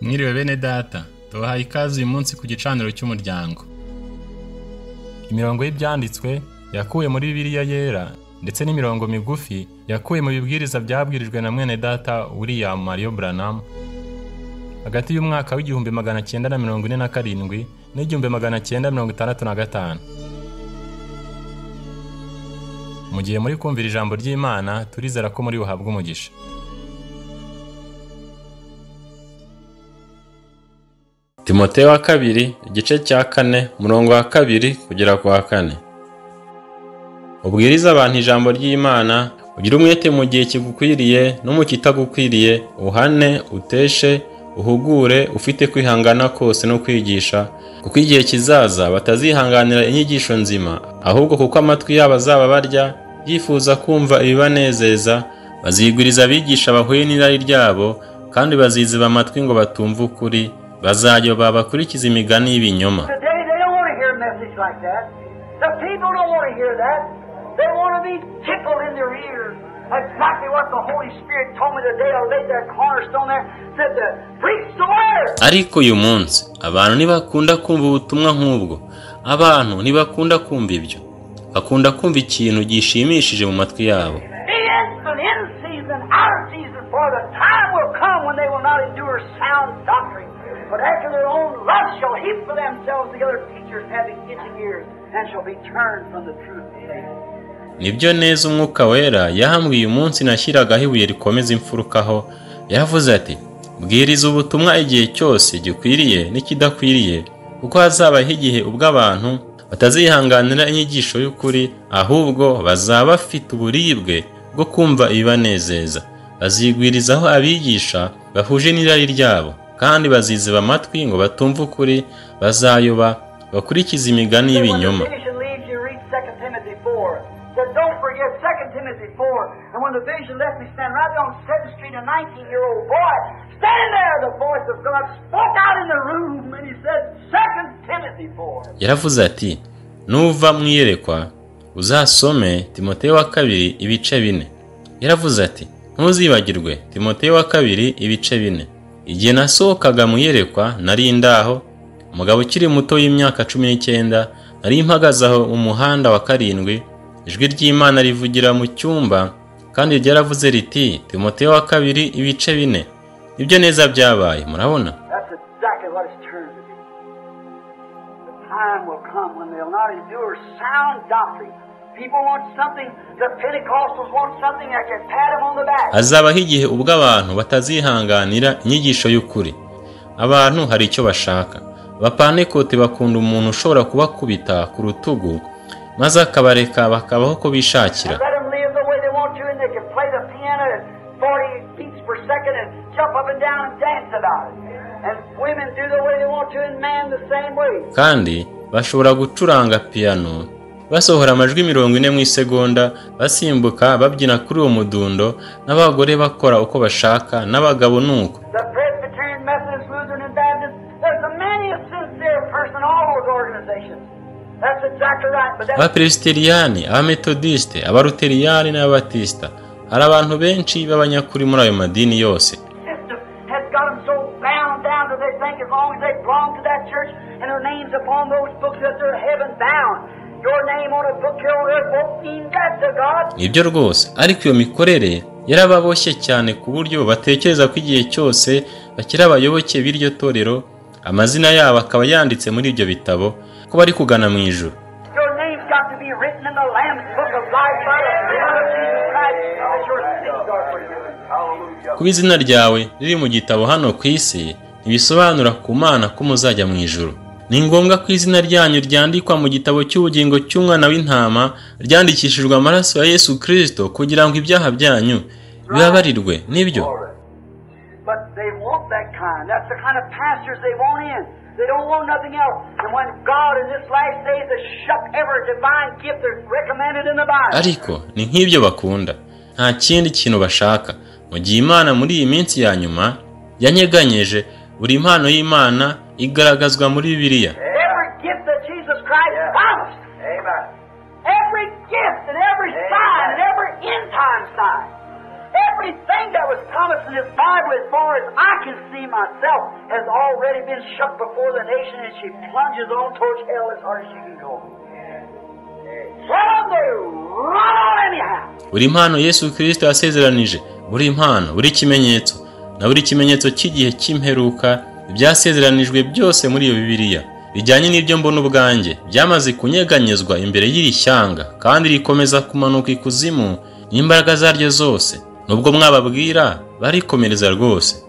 Mwiriwe bene data, tubahaye ikaze uyu munsi ku gicaniro cy'umuryango. Imirongo y'ibyanditswe yakuwe muri Bibiliya yera ndetse n'imirongo migufi yakuwe mu bibwiriza byabwirijwe na mwene data William Mario Branham hagati y'umwaka w'1947 n'1965. Mu gihe muri kumvira ijambo ry'Imana, turizera ko muri buhabwe umugisha. Timoteyo wa kabiri igice cya 4 umurongo wa 2 kugera ku wa 4. Ubwiriza abantu ijambo ry'Imana, ugire umwete mu gihe kigukwiriye no mu kitagukwiriye, uhane, uteshe, uhugure, ufite kwihangana kose no kwigisha, kuko igihe kizaza batazihanganira inyigisho nzima, ahubwo kuko amatwi yabo azaba barya yifuza kumva ibibanezeza, bazigwiriza abigisha bahuye n'irari ryabo, kandi baziziba amatwi ngo batumva ukuri, bazajya babakurikiza imigani y'ibinyoma. Today they don't want to hear a message like that. The people don't want to hear that. They want to be tickled in their ears. Exactly what the Holy Spirit told me the day I laid that cornerstone there, said to preach the word. Ariko uyu munsi abantu ntibakunda kumva ubutumwa nk'ubwo. Abantu ntibakunda kumva ibyo. Bakunda kumva ikintu gishimishije mu matwi yabo. Be instant in season, out of season, for the time will come when they will not endure sound doctrine. But after their own lust shall heap for themselves together teachers having itching ears, and shall be turned from the truth. Nibyo neza Umwuka Wera yahambwiye umunsi nashyiragaho ibuye rikomeza imfurukaho, yaravuze ati bwiriza ubutumwa igihe cyose gikwiriye n'ikidakwiriye, kuko hazabaho igihe ubwo abantu batazihanganira inyigisho y'ukuri, ahubwo bazaba bafite uburibwe bwo kumva ibibanezeza, bazigwirizaho abigisha bahuje n'irari ryabo, kandi baziziba amatwi ngo batumve ukuri, bazayoba bakurikiza imigani When the y'ibinyoma. vision leaves you, read 2 Timothy 4. Said, don't forget 2 Timothy 4. And when the vision left me, stand right there on 7th Street, a 19-year-old boy, standing there, the voice of God spoke out in the room, and he said, 2 Timothy 4. Yaravuze ati nuva mu iyerekwa uzasome Timoteyo wa kabiri ibice 4. Yaravuze ati ntuzibagirwe Timoteyo wa kabiri ibice 4. Igihe nasohokaga mu iyerekwa nari ndaho, umugabo ukiri muto w'imyaka 19, nari mpagaze aho mu muhanda wa 7, ijwi ry'Imana rivugira mu cyumba, kandi ryaravuze riti Timoteyo wa kabiri ibice 4. Ibyo neza byabaye, murabona? That's exactly what it's turned to be. The time will come when they'll not endure sound doctrine. People want something, the Pentecostals want something that can pat them on the back. Hazabaho igihe ubwo abantu batazihanganira inyigisho y'ukuri. Abantu hari icyo bashaka. Abapantekote bakunda umuntu ushobora kubakubita ku rutugu maze akabareka bakabaho ko bishakira. And let them live the way they want to, and they can play the piano at 40 beats per second and jump up and down and dance about it. And women do the way they want to, and men the same way. Kandi bashobora gucuranga piyano basohora amajwi 40 mu isegonda, basimbuka babyina kuri uwo mudundo, n'abagore bakora uko bashaka, n'abagabo nuko. The Presbyterian, Methodist, Lutheran, and Baptist, there's a many a sincere person in all those organizations. That's exactly right, but that's Abapresbiteriyani, Abametodiste, Abaluteriyani n'Ababatista, hari abantu benshi b'abanyakuri muri ayo madini yose. system has got them so bound down that they think as long as they belong to that church and their names upon those books that they're heaven bound. Your name on a book here on earth won't mean that to God. Nibyo rwose, ariko iyo mikorere yarababoshye cyane ku buryo batekereza ko igihe cyose bakiri abayoboke b'iryo torero, amazina yabo akaba yanditse muri ibyo bitabo ko bari kugana mu ijuru. Your name's got to be written in the Lamb's book of life by the blood of Jesus Christ that your sins are forgiven. Kuba izina ryawe riri mu gitabo hano ku isi ntibisobanura ku Mana ko muzajya mu ijuru. Ni ngombwa ko izina ryanyu ryandikwa mu gitabo cy'ubugingo cy'umwana w'intama ryandikishijwe amaraso ya Yesu Kristo kugira ngo ibyaha byanyu bibabarirwe. Nibyo. But they want that kind. That's the kind of pastors they want in. They don't want nothing else. And when God in this last days has shook every divine gift that's recommended in the Bible. Ariko ni nk'ibyo bakunda, nta kindi kintu bashaka. Mu gihe Imana muri iyi minsi ya nyuma yanyeganyeje buri mpano y'Imana igaragazwa muri Bibiliya. Every gift that Jesus Christ promised. Amen. Every gift and every sign and every end time sign. Everything that was promised in this Bible, as far as I can see myself, has already been shook before the nation, and she plunges on towards hell as hard as she can go. Let 'em, they run on anyhow. Buri mpano Yesu Kirisito yasezeranije, buri mpano, buri kimenyetso na buri kimenyetso cy'igihe cy'imperuka, ibyasezeranijwe byose muri iyo Bibiliya bijyanye n'ibyo mbona ubwanjye byamaze kunyeganyezwa imbere y'iri shyanga, kandi rikomeza kumanuka ikuzimu n'imbaraga zaryo zose. Nubwo mwababwira, barikomereza rwose.